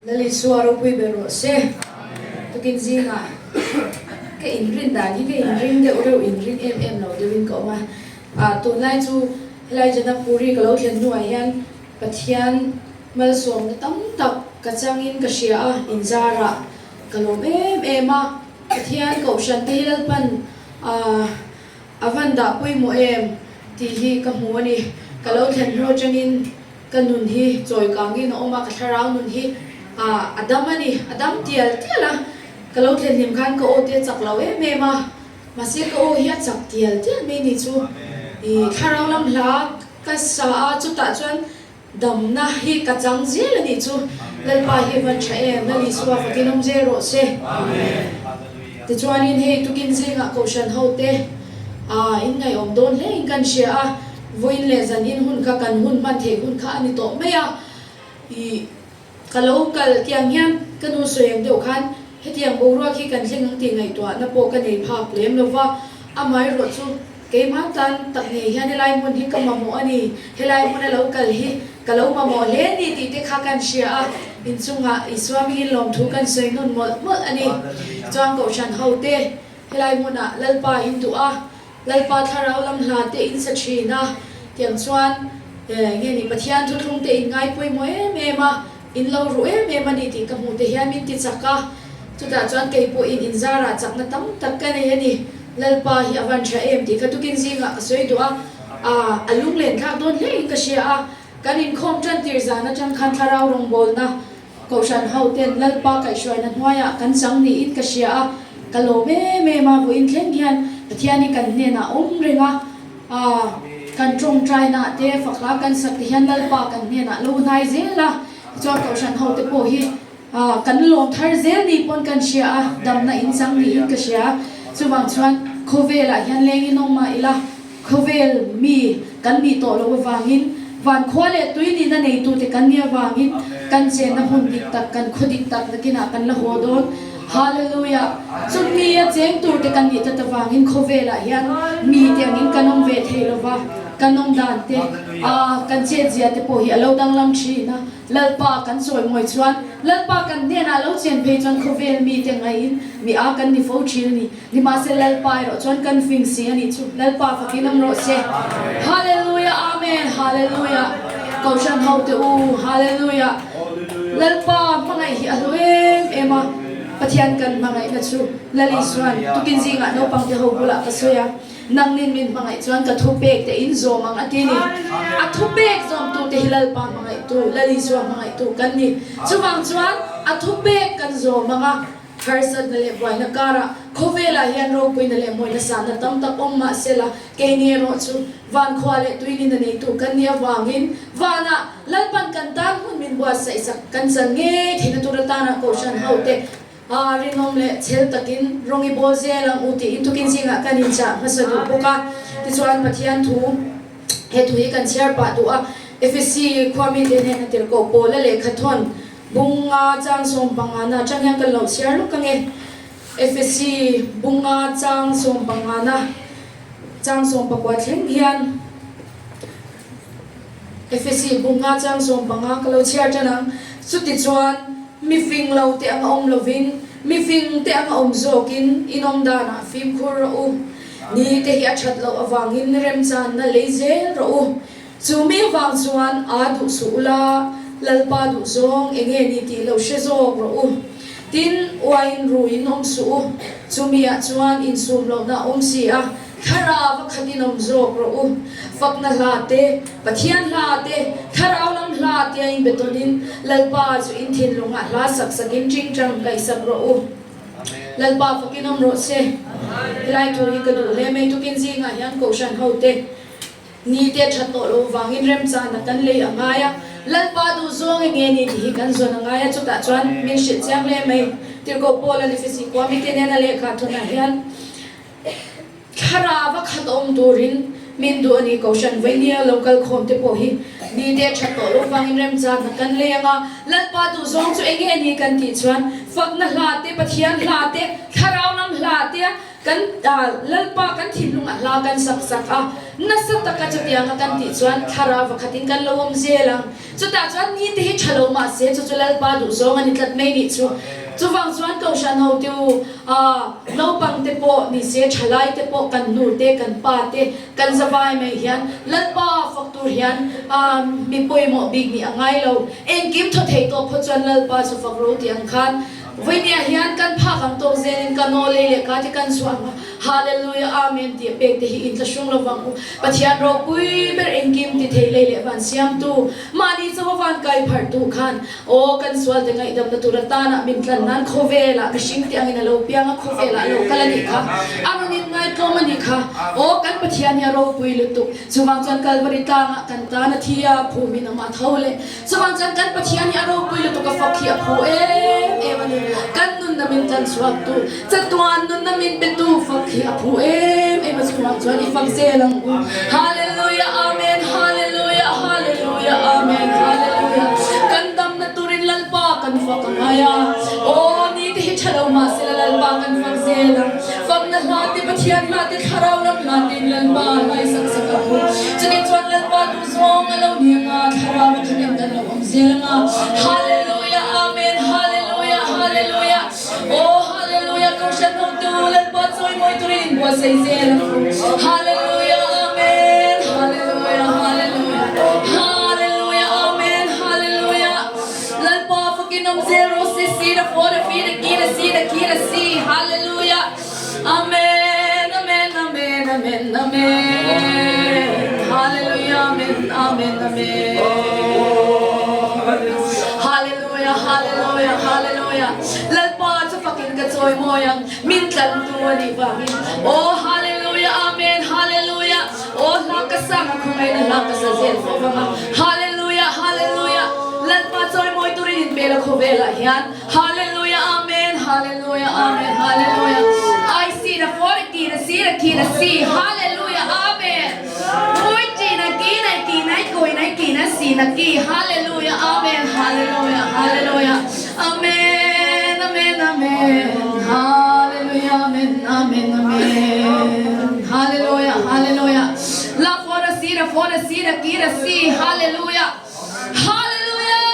Lal Isua ropui ber rawh se. Tukin zingah ka inrin dan hi ka inring deuh reuh inring em em lo deuhin ka awm a. Ah tunlai chu helai Janakpuri ka lo thlen hnuah hian Pathian malsawmna tam tak ka changin ka hria a, inzarah ka lawm em em a. Pathian kohhran te hi Lalpan ah a van dah pawimawh em tih hi ka hmu a ni. Ka lo thlen hnu atangin Ka nun hi chawi kangin a awm a, ka thlarau nun hi a dam a ni, a dam tial tial a. Ka lo thlen hlim khan ka aw te a chak lo em em a, mahse ka aw hi a chak tial tial mai ni chu. I thlarau lam hla ka sa a, chutah chuan damna hi ka chang zel a nih chu. Lalpa hi a van tha em, Lal Isua fakin awm zel rawh se. Tichuanin hei tukin zingah Kohhran hote in ngaihawm dawn hle in kan hria a. Vawiin leh zanin hun kha kan hun hman theih hun kha a ni tawh mai a, ih ka lo kal tiang hian ka nu sawi ang deuh khan hetiang boruak hi kan thleng ang tih ngaihtuahna pawh ka nei phak lem lo va, amaherawh chu keimah tan tak ngei hian helai hmun hi ka mamawh a ni, helai hmuna lo kal hi ka lo mamawh hle a ni tih te kha kan hria a, inchungah Isua hmingin lawmthu kan sawi nawn mawlh mawlh a ni. Chuan Kohhran hote helai hmunah Lalpa in duh a. Lalpa thlarau lam hla te in sa thin a, tiang chuan nge ni Pathian thuthlung te in ngai pawimawh em em a, in lo ruh em em a ni tih ka hmuh te hian min ti chak a, chutah chuan kei pawhin in zarah chakna tam tak ka nei a ni, Lalpa hi a van tha em tih kha tukin zingah ka sawi duh a, a lunglen thlak dawn hle in ka hria a, kan inkhawm tan tir zan atang khan thlarau rawngbawlna Kohhran ho ten Lalpa kaihhruaina hnuaiah kan chang niin ka hria a, ka lawm em em a, vawiin thleng hian Pathian hi kan hnenah awm reng a, aah kan tawngtainaah te fakhla kan sak te hian Lalpa kan hnenah lo hnai zel a, tichuan Kohhran ho te pawh hi aah kan lawm thar zel ni pawn kan hria a, damna in chang niin ka hria a, chuvang chuan khawvelah hian lengin awm mah ila. Khawvel mi kan nih tawh loh avangin, van khua leh tui nihna neitute kan nih avangin kan chenna hmun dik tak, kan khaw dik tak nakinah kan la haw dawn. Hallelujah! Chu mi a cheng turte kan nih tlat avangin khawvelah hian mite angin kan awm ve thei lova, kan awm dan te, kan chetzia te pawh hi a lo danglam thin a. Lalpa kan chawimawi chuan, Lalpa kan hnenah lo chen phei chuan khawvel mite ngaihin mi a kan ni fo thin a ni. Nimahse Lalpa erawh chuan kan fing si a nih chu. Lalpa fakin awm rawh se. Hallelujah Amen Hallelujah Kohhran ho te u Hallelujah Lalpa hmangaih hi a hlu em em a Pathian kan hmangaihna chu Lal Isuan tukin zingah naupang te ho bulah ka sawi a nangnin min hmangaih chuan ka thupek te in zawm ang a ti ni. A thupek zawmtu te hi Lalpa hmangaihtu Lal Isua hmangaihtu kan ni. Chuvang chuan a thupek kan zawm ang a. Harsatna leh buaina karah khawvelah hian ropuina leh mawina sahna tam tak awm mah sela, keini erawh chu van khua leh tuilina neitu kan nih avangin vanah Lalpan kan tan hmun min buatsaih sak kan chan ngei theihna tur atana Kohhran hote rinawm leh chhel takin rawng i bawl zel ang u tiin tukin zingah kan inchah hmasa duh bawk a. Tichuan Pathian thu he thu hi kan chhiar pah duh a, Efesi khua mite hnena tirhkoh Paula lehkhathawn Bunga chang sawmpangana atang hian kan lo chhiar lawk ange. Efesi bunga chang sawmpangana chang sawmpakua thleng hian Efesi bunga chang sawmpanga ka lo chhiar tan ang. Chutichuan mi fing lo te anga awm lovin mi fing te anga awm zawkin inawm danah fimkhur rawh u. Ni te hi a that loh avangin remchanna lei zel rawh u. Chu mi vang chuan aa duh suh ula, Lalpa duh zawng eng nge ni tih lo hre zawk rawh u. Tin, uaiin ruiin awm suh u. Chu miah chuan insum lohna a awm si a, thlarau a khatin awm zawk rawh u. Fakna hla te, Pathian hla te, thlarau lam hla te a inbe tawnin Lalpa chu in thinlungah hla sak sakin tingtang kaihsak rawh u. Lalpa fakin awm rawh se. Helai thu hi ka duh hle mai. Tukin zingah hian Kohhran hote. Ni te that tawh lo vangin remchana kan lei a ngai a, Lalpa duh zawng eng nge ni tih hi kan zawn a ngai a, chutah chuan min hrilh chiang hle mai. Tirhkoh Paul a Efesi khua mite nena lehkha thawnah hian thlarau a khat awm turin min duh a ni. Kohhran Vainia lo kal khawm te pawh hi ni te that tawh lo vangin remchana kan lei ang a, Lalpa duh zawng chu eng nge ni kan tih chuan fakna hla te, Pathian hla te, thlarau lam hla te. Kan Lalpa kan thinlung a hla kan sak sak a, nasa taka chutianga kan tih chuan thlarau vakhatin kan lo awm zel ang. Chutah chuan ni te hi tha lo mah se chu chu Lalpa duhzawng a ni tlat mai nih chu. Chuvang chuan Kohhran hotu naupang te pawh ni se, thalai te pawh, kan nu te, kan pa te, kan zavai mai hian Lalpa fak tur hian mi pawimawh bik nih a ngai lo. Engkim thaw thei tawh phawt chuan Lalpa chu fak ro tih ang khan Vawinia hian kan phak ang tawk zelin ka naw lei leh ka te kan chhuah ang a, Hallelujah Amen tih a pek te hi inthlahrung lo vang u. Pathian ropui ber engkim ti thei lei leh van siamtu, mahni chauha van kai pharhtu khan aw kan sual te ngaihdamna tur atana min tlan nan khawvelah mihring te angin a lo piang a, khawvelah a lo kal a nih kha, a rawn inngaithlawm a nih kha. Aw kan Pathian hi a ropui lutuk. Chuvang chuan Kalvari tlangah kan tan a thi a, phumin amah tho leh. Chuvang chuan kan Pathian hi a ropui lutuk a fak hi a phu em em a ni. Kan nunna min tlan chhuaktu, chatuan nunna min petu fak hi a phu em em a. Chuvang chuan i fak zel ang u. Hallelujah Amen Hallelujah Hallelujah Amen Hallelujah Kan damna turin Lalpa kan fak a ngai a. Aw ni te hi tha lo mahse la Lalpa kan fak zel ang. Fakna hla te Pathian hla te thlarau lam hla tein Lalpa hlai sak sak ang u. Chutiang chuan Lalpa duh Zawng a lo ni anga, thlarau a khanem kan lo awm zel anga. Hallelujah Amen Hallelujah Hallelujah Aw Hallelujah Kohhran hotu Lalpa chawimawi turin in buatsaih zel ang u. Hallelujah Amen Hallelujah Hallelujah Hallelujah Amen Hallelujah Lalpa fakin awm zel rawh se si da fo da fi da ki da si da ki da si Hallelujah Amen Amen Amen Amen Amen Hallelujah Amen Amen Amen Hallelujah Hallelujah Hallelujah Lalpa chu fakin ka chawi mawi ang min tlantu a nih vangin Aw Hallelujah Amen Hallelujah Aw hla ka sang a khawngaihna hla ka sa zel fo vang a Hallelujah Hallelujah Lalpa chawi mawi turin inpel a khawvelah hian Hallelujah Amen Hallelujah Amen Hallelujah I see the for the ki the see the ki the see Hallelujah Amen Pui chi na ki na ki na koi na ki na si na ki Hallelujah Amen Hallelujah Hallelujah Amen Amen Amen Hallelujah Amen Amen Amen Hallelujah Hallelujah La for the see the for the see the ki the see Hallelujah Hallelujah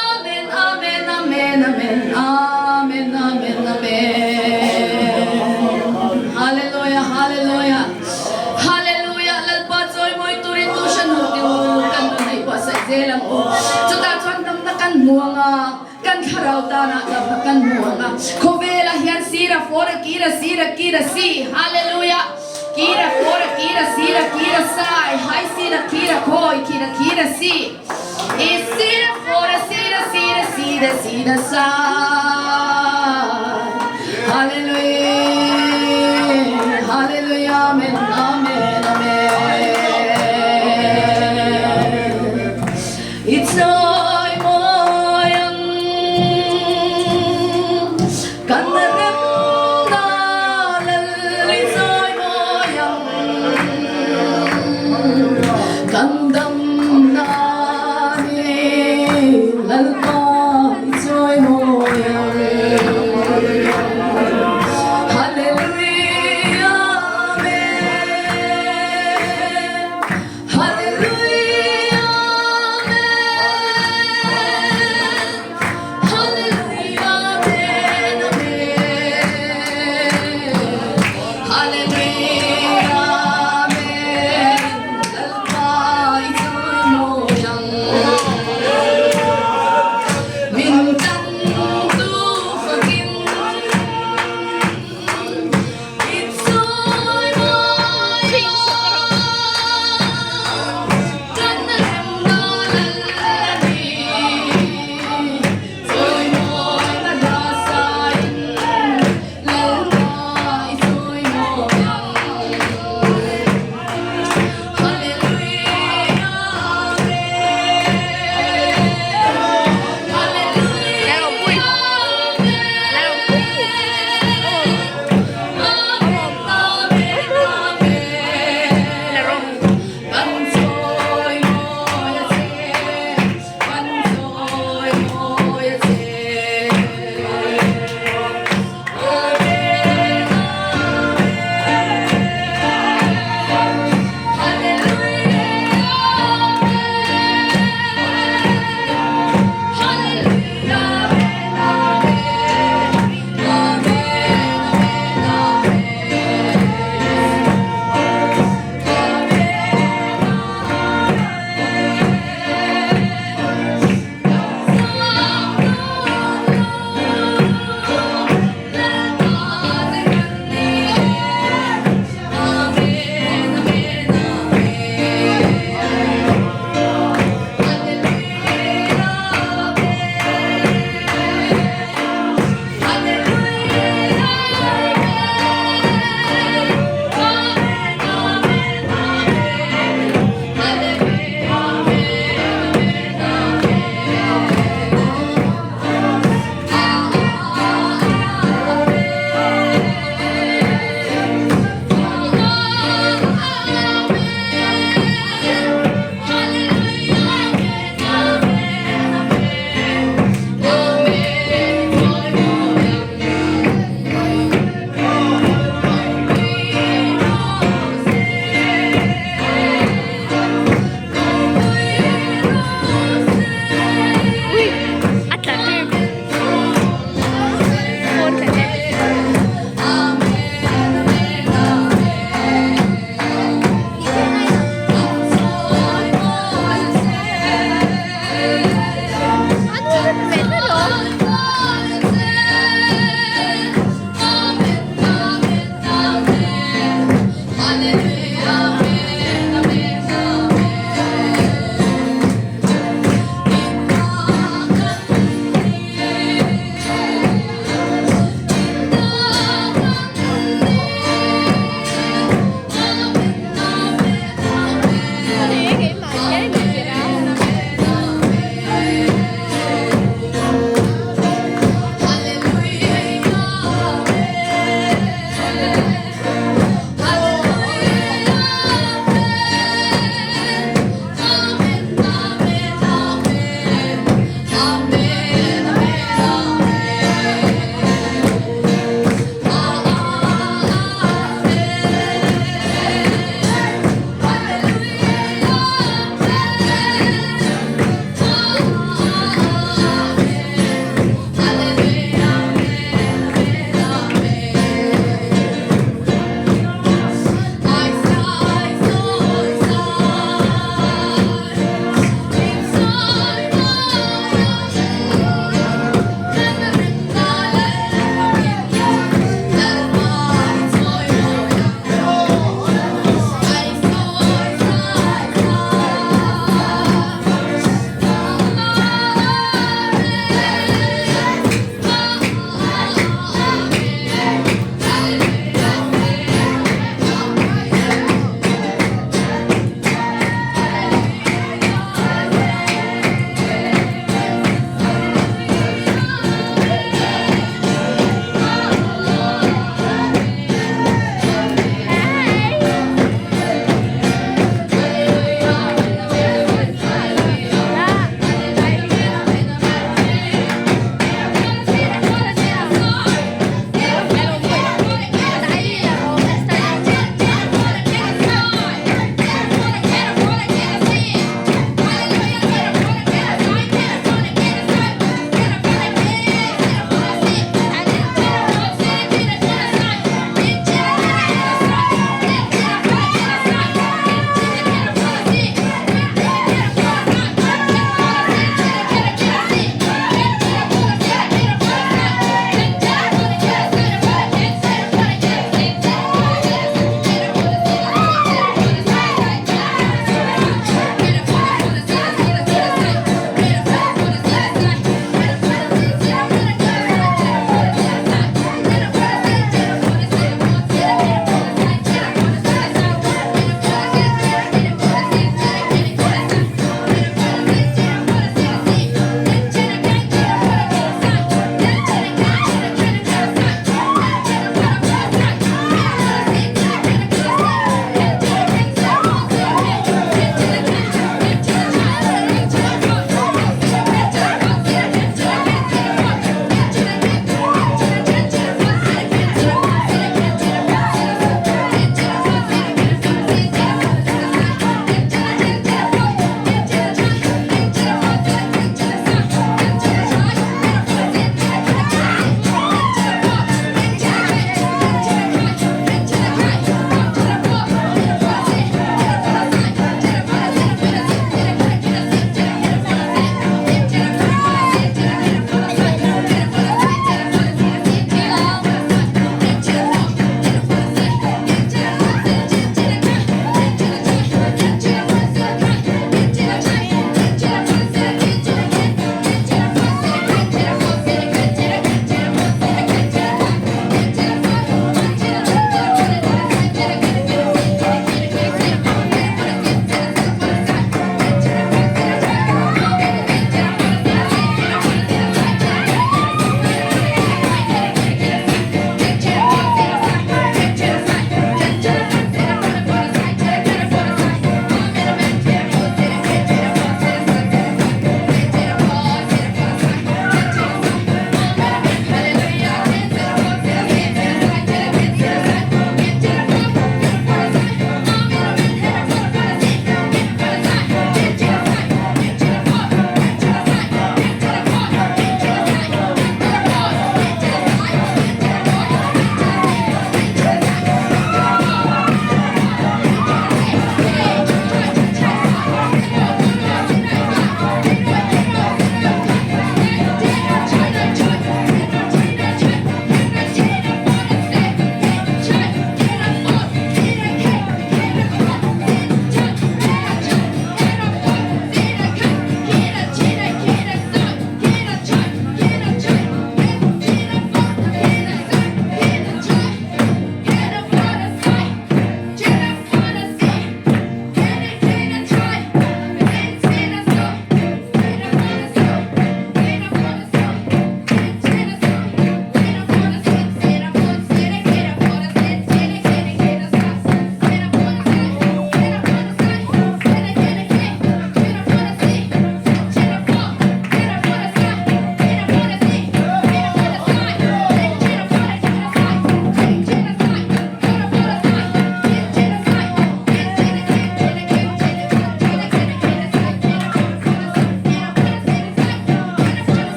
Amen Amen Amen Amen Amen Amen Amen Hallelujah Hallelujah Hallelujah Lalpa chawimawi turin Kohhran ho te u kan nun neih buatsaih zel ang u chutah chuan damna kan hmu anga kan thlarau tanah damna kan hmu anga khawvelah hian sira fawra kira sira kira si Hallelujah Kira fawra kira sira kira sai hai sira kira khawi kira kira si I sira fora sira sira sira sira sai Hallelujah Hallelujah Amen Amen.